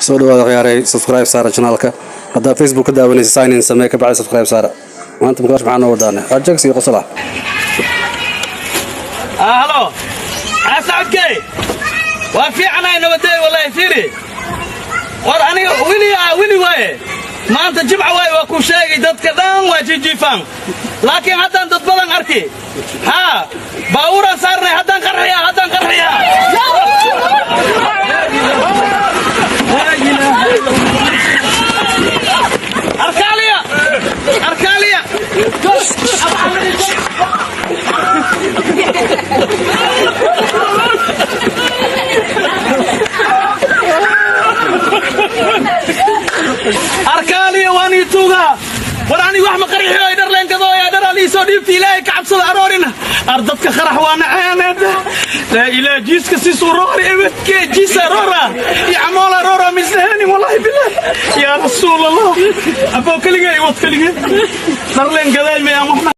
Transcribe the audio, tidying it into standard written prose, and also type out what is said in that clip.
Soo dhawaada khiyaaray, subscribe saara channelka. Haddaa Facebook ka daawanaysa, sign in samee, ka bacdi subscribe saara. Maanta mukaash maxaa noo wadaana? Ajax iyo qosol ah. Halo, sacadkey, waa fiicanahay, nabadeey. Wallahi fiiri, war aniga wili wili waaye. Maanta Jimca waaye, waa kuu sheegay, dadka dhan waa jijiifaan, laakiin haddaan dad badan arki haa, baabuuraan saarnay, haddaan qarxiyaa, haddaan qarxiyaa. Arkaaliya, arkaaliya. Arkaaliya, waan ii tuugaa. War ani wax ma qarxiyo, ay dhar leengadooya, dhar al iisoo dhiibta. Ilaahay ka cabsada, aroorina. Ar dadka qarax waa naceeneed. Laa ilaa jiiska si suroori ebedke jiis aroora iyo camool aroora misleheenin. Wallahi bilah, yaa Rasuul Allah, aboo, keligee wad, keligee dhar leengaday mayaan.